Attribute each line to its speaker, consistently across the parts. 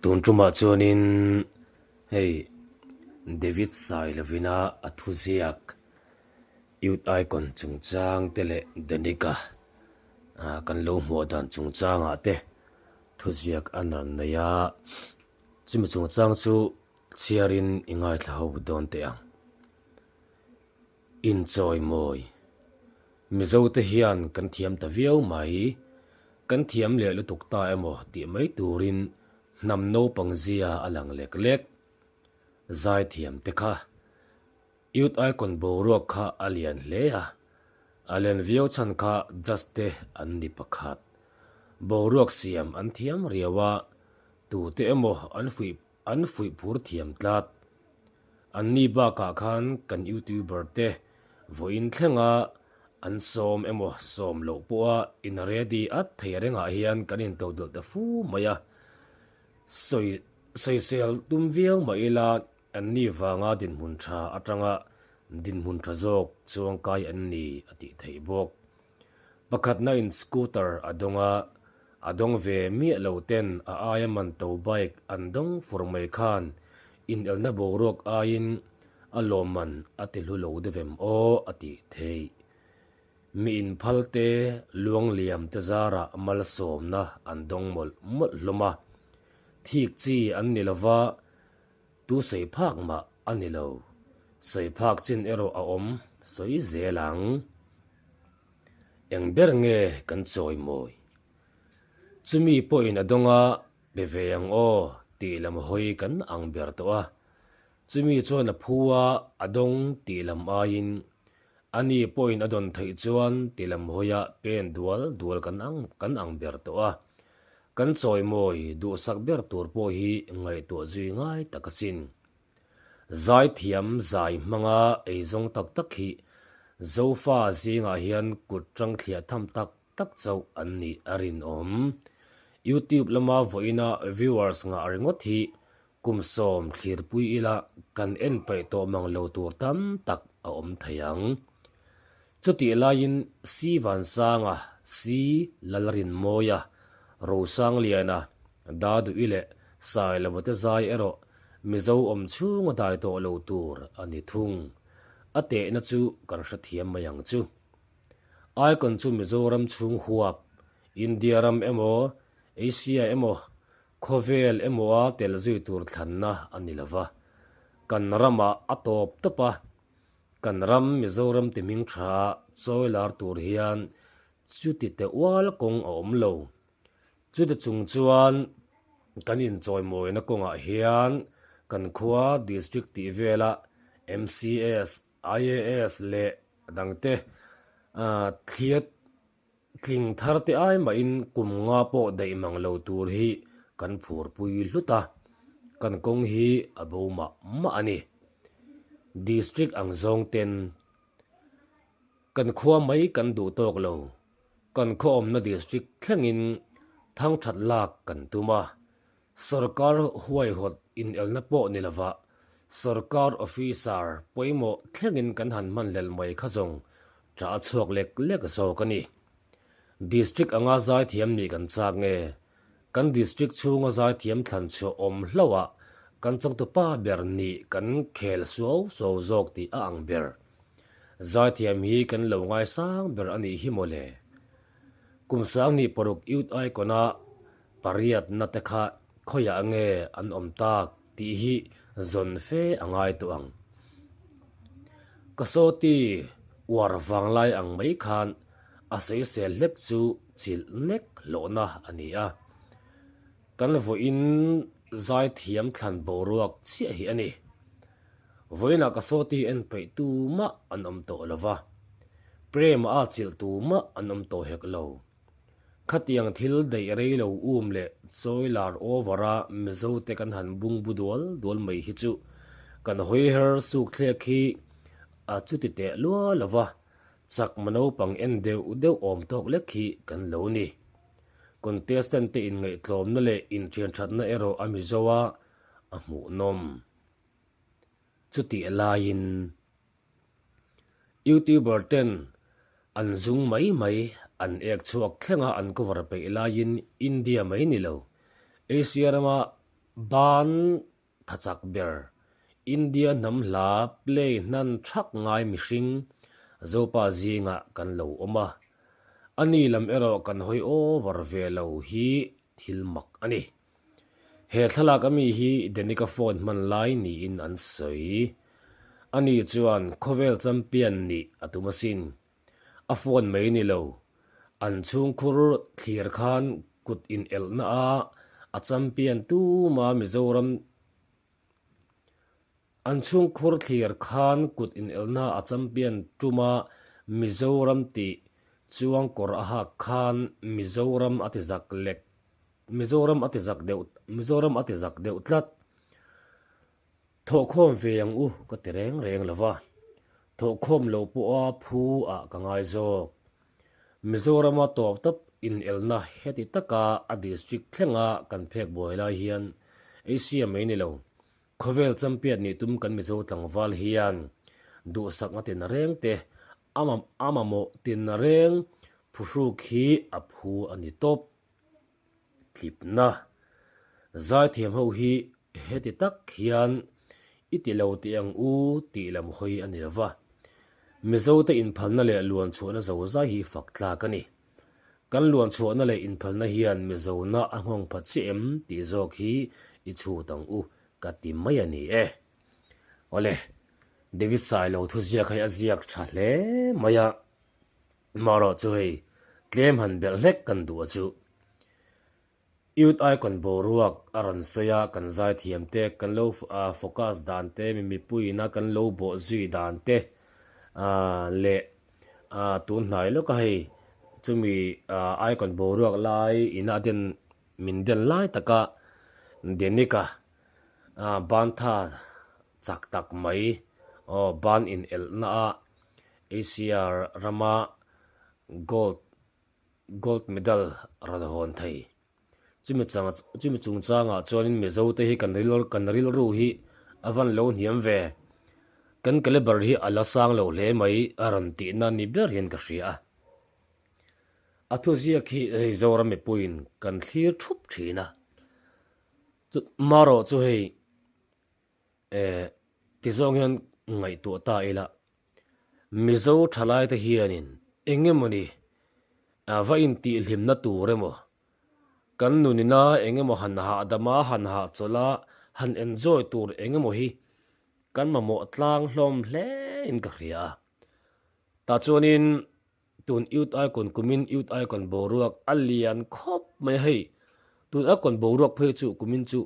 Speaker 1: Tun tumah chuanin hei David Sailovina a thuziak Youth Icon chungchang te leh Danica kan lo hmuah dan chungchangah te thuziak a rawn nei a, chumi chungchang chu chhiarin i ngaithla ho dawn teh ang. Inchawimawi. Mizote hian kan thiam ta viau mai. Kan thiam leh lutuk ta emaw tih mai turin hnam naupang zia a lang lek lek. Zaithiam te kha. Youth Icon boruak kha a lian hle a, a len viau chhan kha judge te an ni pakhat. Boruak siam an thiam riau a, tute emaw an fuih An fuih phur thiam tlat. Anni bakah khan kan youtuber te vawiin thlenga an sawm emaw sawm loh pawha in ready at thei rengah hian kan intodelh ta fu mai a. Sawi sawisel tum viau mah ila anni vanga dinhmun tha atanga dinhmun tha zawk chuangkai an ni a tih theih bawk. Pakhatna in scooter a dawng a, a dawng ve miah lo ten a aia man to bike an dawng fur mai khan inelna boruak aiin a lawmman a ti hlu lo deuh em aw a tih theih. Mi inphal te luangliam te zarah malsawmna an dawng mawlh mawlh hlawm a, thik chi an ni lova Tu sawi phak mah a ni lo. Sawi phak chin erawh a awm sawi zel ang. Eng ber nge kan chawi mawi? Chumi pawhin a dawng a, pe ve ang aw tih lam hawi kan ang ber tawh a. Chumi chuan a phu a, a dawng tih lam aiin ani pawhin a dawn theih chuan ti lam hawia pen dual dual kan ang kan ang ber tawh a. Kan chawimawi duhsak ber tur pawh hi ngaihtuah zui ngai tak asin. Zaithiam zai hmanga eizawng tak tak hi Zofa zingah hian kut tang thliah tham tak tak chauh an nih a rinawm. YouTube lama vawiina viewers ngah ringawt hi Kum 10 thlirpui ila kan en paih tawh mang lo tur tam tak a awm thei ang. Chutih laiin Si Vansanga, Si Lalrinmawia, Rosangliana, Daduhi leh Sailovote zai erawh Mizo awm chhunga dai tawh lo tur a ni thung. A tehna chu kan hrethiam mai ang chu. Icon chu Mizoram chhung huap, India ram emaw, Asia emaw, Khawvel emawa tel zui tur thlanna a ni lo va, kan ramah a tawp tawp a, kan ram Mizoram ti hming tha chawi lar tur hian chuti teh ual kawng a awm lo. Chuti chung chuan kan inchawimawina kawngah hian kan khua district tih vela MCS, IAS leh dangte thliat Tling thar te ai mahin kum nga pawh daih mang lo tur hi kan phurpui hlut a, kan kawng hi a bo mah mah a ni. District ang zawng ten kan khua mai kan duh tawk lo, kan khaw awmna district thlengin thangthat lak kan tum a, Sorkar huaihawt inelna pawh ni lova sorkar officer pawimawh thlengin kan han hman hlel mai kha zawng ṭah a chhuak lek lek zawk a ni. District anga zaithiam nih kan chak nge? Kan district chhunga zaithiam thlan chhuah awm hlauhah kan changtupa ber nih kan khel suau suau zawk tih a ang ber. Zaithiam hi kan lo ngaisang ber a nih hi mawle. Kum 26 Youth Icon-a Pariatna te kha khawiah nge an awm tak tih hi zawn fe a ngai tawh ang. Ka sawti uar vanglai ang mai khan a sawisel hlek chu chilh nek hlawhna a ni a. Kan vawiin zaithiam thlan boruak chiah hi a ni. Vawiinah ka sawti en peih tu mah an awm tawh lo va, Prema a chilh tu mah an awm tawh hek lo. Khatiang thil daih rei lo um leh chawi lar over a Mizo te kan han bung bu dual dual mai hi chu kan hawi her suk thlek hi a chuti teh lua lo va, chakma naupang en deuh deuh awm tawk lek hi kan lo ni. Contestant te inngaihtlawmna leh inthianthatna erawh a Mizo a a hmuhnawm. Chutih laiin. Youtuber ten an zung mai mai an ek chhuak thlenga an cover peih laiin India mai ni lo, Asia rama Ban tha chak ber, India hnam hla play hnan thak ngai mihring Zopa zingah kan lo awm a. A ni lam erawh kan hawi over ve lo hi thil mak a ni. He thlalak ami hi Danica phone hman lai niin an sawi. Ani chuan khawvel champion nih a tum asin. A phone mai ni lo. An chhungkhur thlir khan kut inelhna a a champion tuma Mizoram An chhungkhur thlir khan kut inelhna a champion tuma Mizoram tih chuang kawr a hak khan Mizoram a ti zak lek Mizoram a ti zak deuh Mizoram a ti zak deuh tlat. Thawhkhawm ve ang u ka ti reng reng lo va, thawhkhawm lo pawha phu ah ka ngai zawk. Mizorama tawp tawp inelna heti taka a district thlenga kan phek buai lai hian Asia mai ni lo, khawvel champion nih tum kan Mizo tlangval hian duhsakna tina reng te a mamawh tina reng phuhruk hi a phu a ni tawp. Tlipna zaithiam ho hi heti tak hian i ti lo tih ang u tih lam hawi a ni lo va. Mizote inphalna leh luanchhuahna zozai hi fak tlak a ni. Kan luanchhuahna leh inphalna hian Mizona a nghawng pha chiah em tih zawk hi i chhut ang u ka ti mai a ni e. Awle, David Sailo thuziak hi a ziak tha hle mai a. Marawh chu hei tlem han belh hlek kan duh a chu. Youth Icon boruak a rawn sawi a, kan zaithiam te, kan lo focus dan te, mi mipuiin a kan lo bawh zui dan te leh tun hnai lawk a hei chumi Icon boruak lai ina a den min den lai taka Denica bantha chak tak mai aw ban inelhna a Asia rama gold gold medal rawn hawn thei. Chumi chang chumi chungchangah chuanin Mizo te hi kan ril kan rilru hi a van lo hniam ve. Kan caliber hi a la sang lo hle mai a rawn tihna ni ber hian ka hria a. A thuziak hi hei Zoram mipuiin kan thlir thup thin a. Chu marawh chu hei Eh, ti zawng hian ngaihtuah ta ila, Mizo thalaite hianin eng emawni va intihhlimna tur emaw, kan nunina eng emaw han hahdam a, han hahchawlh a, han enjoy tur eng emaw hi kan mamawh tlang hlawm hlein ka hria a. Tah chuanin tun Youth Icon kumin Youth Icon boruak a lian khawp mai a hei, tun Icon boruak phei chu kumin chu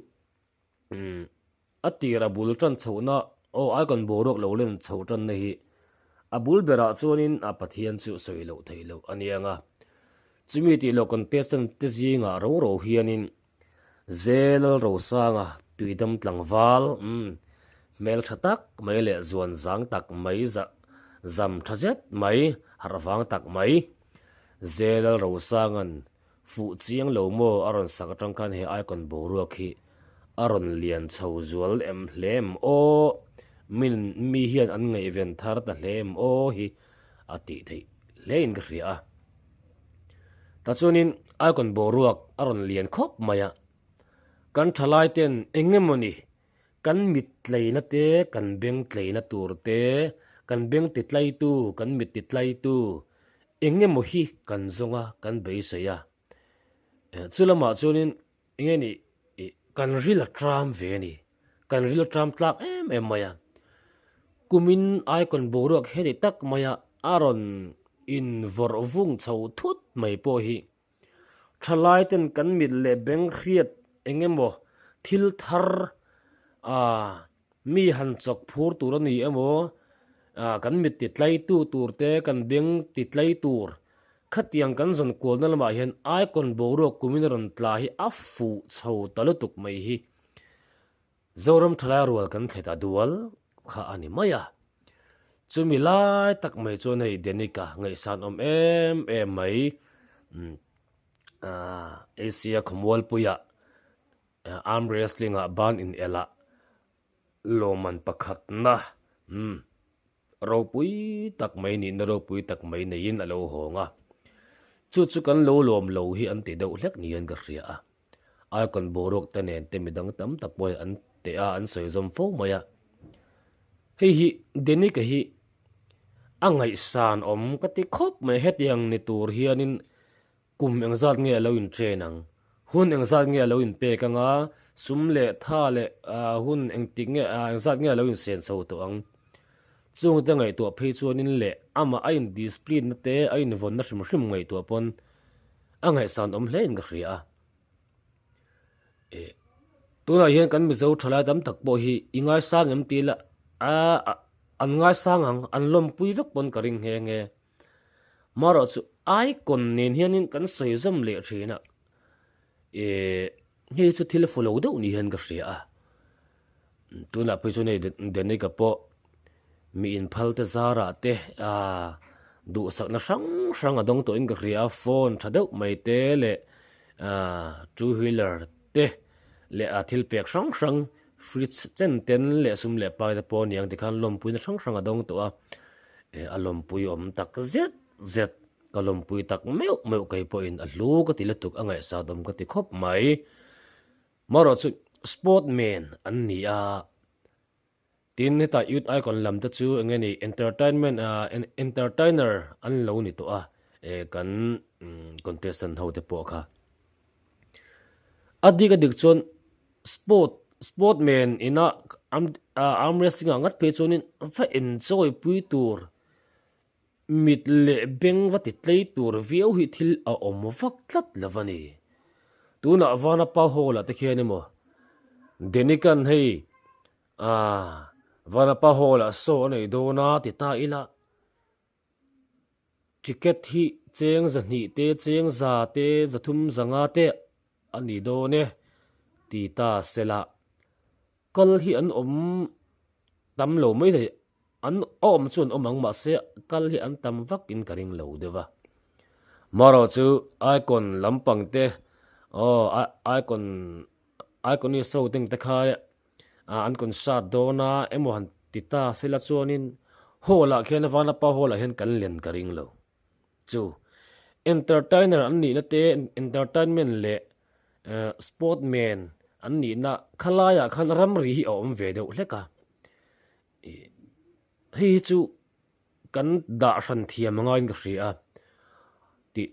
Speaker 1: Umm a tir a bul tan chhohna aw icon boruak lo len chho tanna hi a bul berah chuanin a Pathian chu sawi loh theih loh a nia nga. Chumi tih loh contestant te zingah ro ro hianin Zel Rosanga tuidam tlangval umm hmeltha tak mai leh zuan zang tak mai zam tha zet mai harh vang tak mai Zel Rosanga'n Fuh chiang lo maw a rawn sak atang khan he icon boruak hi a rawn lian chho zual em hle em aw min mi hian an ngaihven thar ta hle em aw hi a tih theih hle in ka hria a. Tah chuanin icon boruak a rawn lian khawp mai a, kan thalai ten eng emawni kan mit tleina te kan beng tleina tur te kan beng ti tlaitu kan mit ti tlaitu Eng emaw hi kan zawng a, kan beisei a. Chu lamah chuanin eng nge ni ih kan ril a tram ve a ni. Kan ril a tram tlak em em mai a. Kumin icon boruak heti tak maia a rawn invawrh vung chho thut mai pawh hi Thalai ten kan mit leh beng hriat eng emaw thil thar ah mi han chawk phur tur a ni emaw ah kan mit ti tlai tu tur te kan beng ti tlai tur khatiang kan zawn kualna lamah hian icon boruak kumin a rawn tla hi a fuh chho ta lutuk mai hi. Zoram thalai rual kan thlet a dual kha a ni mai a. Chumi lai tak mai chuan hei Denica ngaihsan awm em em mai Asia khawmualpuia arm wrestling ah ban in elh ah lawmman pakhatna ropui tak mai nihna ropui tak mai neiin a lo hawng a. Chu chu kan lo lawm lo hi an ti deuh hlek niin ka hria a. Icon boruak te nen te midang tam tak pawhin an teh a, an sawi zawm fo mai a. Hei hi Denic-a hi a ngaihsan awm ka ti khawp mai, hetiang ni tur hianin kum engzat nge a lo in train ang, hun engzat nge a lo in pek ang a, sum leh tha leh hun engtik nge engzat nge a lo in sen chho tawh ang. Chungte ngaihtuah phei chuanin leh amah a in discipline na te a invawnna hrim hrim ngaihtuah pawn a ngaihsan awm hle in ka hria a. Tunah hian kan Mizo thalai tam tak pawh hi i ngaisang em tih lah a an ngaisang ang, an lawmpui vek pawn ka ring nghe nghe. Marawh chu icon nen hianin kan sawi zawm leh thin a, ih hei chu thil fu lo deuh ni hian ka hria a. Tunah phei chuan hei Danica pawh mi inphal te zarah te ah duhsakna hrang hrang a dawng tawhin ka hria a, phone tha deuh mai te leh ah two wheeler te leh a thil pek hrang hrang fridge chen ten leh sum leh pai te pawh a ni ang tikhan lawmpuina hrang hrang a dawng tawh a, eh a lawmpui awm tak zet zet ka lawmpui tak meuh meuh kei pawhin a hlu ka ti lutuk a ngaihsat awm ka ti khawp mai. Marawh chu sportman an ni a, tin hetah youth icon lam te chu eng nge ni entertainment ah entertainer an lo ni tawh a, eh kan contestant ho te pawh kha. A dik a dik chuan sport sportman ina arm wrestling ah ngat phei chuanin va enjoy pui tur Mit leh beng va ti tlei tur viau hi thil a awm vak tlat lo a ni. Tunah Vanapa Hall ah te khian emaw Denikan hei ah Vanapa Hall ah saw a nei dawn a ti ta ila ticket hi cheng zahnih te cheng za te zathum zanga te a ni dawn e ti ta sela kal hi an awm tam lo mai thei. An awm chu an awm ang mahse kal hi an tam vak in ka ring lo deuh a. Marawh chu icon lampang te aw icon icon i show te te kha an concert dawn a emaw han ti ta sela chuanin hall ah khian Vanapa hall ah hian kan len ka ring lo. Chu entertainer an nihna te entertainment leh sportman an nihna khalaiah khan ramri hi a awm ve deuh hlek a. Hei hi chu kan dah hran thiam a ngaiin ka hria a, tih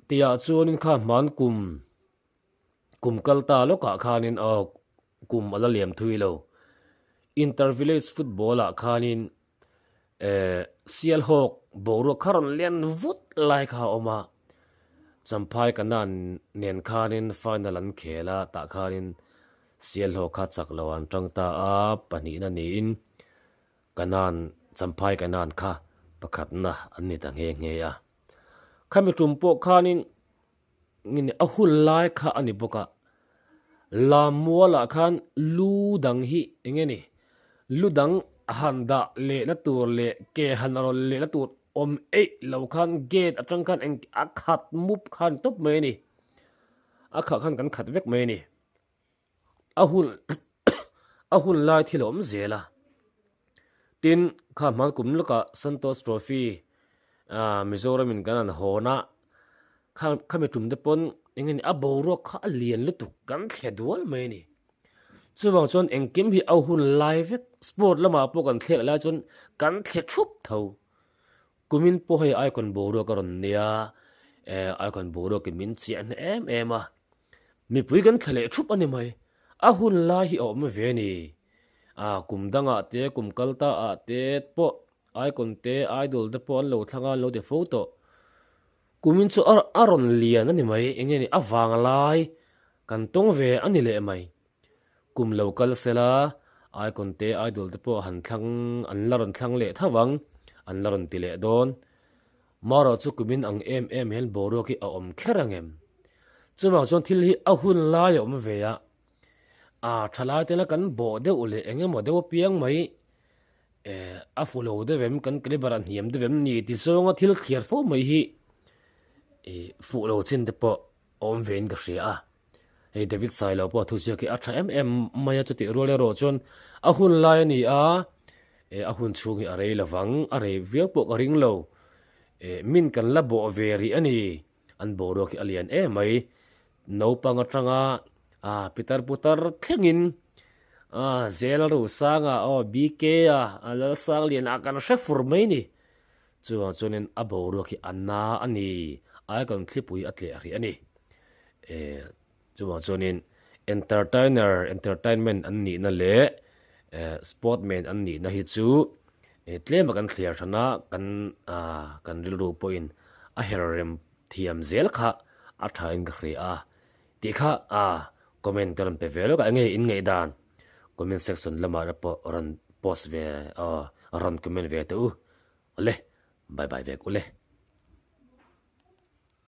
Speaker 1: tihah chuanin kha hman kum kum kal ta lawkah khanin aw kum a la liam thui lo. Inter village football ah khanin eh Sialhawk boruak kha rawn lian vut lai kha a awm a, Champhai Kanan nen khanin final an khel a, tah khanin Sialhawk kha chak lo an tang ta a, pahnihna niin Kanan, Champhai Kanan kha pakhatna an ni ta nghe nghe a. Khami tum pawh khanin a hun lai kha a ni bawk a, Lammualah khan lu dang hi eng nge ni, lu dang han dah lehna tur leh ke han rawn lehna tur awm eih lo khan gate atang khan eng a khat mup khan tawp mai a ni, a khah khan kan khat vek mai a ni. A hun a hun lai thil a awm zel a, tin kha hman kum lawkah Santosh Trophy ah Mizoram in kan han hawn a, kha khami tum te pawn eng nge ni a boruak kha a lian lutuk kan thle dual mai a ni. Chuvang chuan engkim hi a hun lai vek sport lamah pawh kan thlek lai chuan kan thle thup tho. Kumin pawh hei icon boruak a rawn nia, eh icon boruak in min chiah hna em em a, mipui kan thla leh thup a ni mai, a hun lai hi a awm ve a ni, ah kum dangah te kum kal ta ah te pawh icon te idol te pawh an lo thlang a an lo ti fo tawh, kumin chu a rawn lian a ni mai, eng nge ni a vang lai kan tawng ve a ni leh mai. Kum lo kal sela, Icon te Idol te pawh han thlang an la rawn thlang leh tho ang, an la rawn ti leh dawn. Marawh chu kumin ang em em hian boruak hi a awm kher ang em? Chuvang chuan thil hi a hun lai a awm ve a, a thalai tena kan bawh deuh leh eng emaw deuh apiang mai eh a fu lo deuh em, kan caliber a hniam deuh em ni ti zawnga thil thliar fo mai hi ih fuh lo chin te pawh a awm vein ka hria a. Hei David Sailo pawh thu ziak hi a tha em em mai a, chutih rual erawh chuan a hun lai a ni a, eh a hun chhung hi a rei lovang, a rei viau pawh ka ring lo, eh min kan la bawh ve rih a ni, an boruak hi a lian em mai, naupang atanga. Ah pitar putar thlengin ah Zel Rosanga aw BK a Lalsangliana kan hre fur mai ni. Chuvang chuanin a boruak hi a na a ni, icon thlipui a tleh rih a ni. Eh chuvang chuanin entertainer entertainment an nihna leh eh sportman an nihna hi chu eh tlema kan thliar than a kan ah kan rilru pawhin a her rem thiam zel kha a thain ka hria a. Tih kha a comment ka rawn pe ve lawk a, enge in ngaihdan comment section lamah te pawh rawn post ve aw rawn comment ve teh u. Awle bye bye vek ule.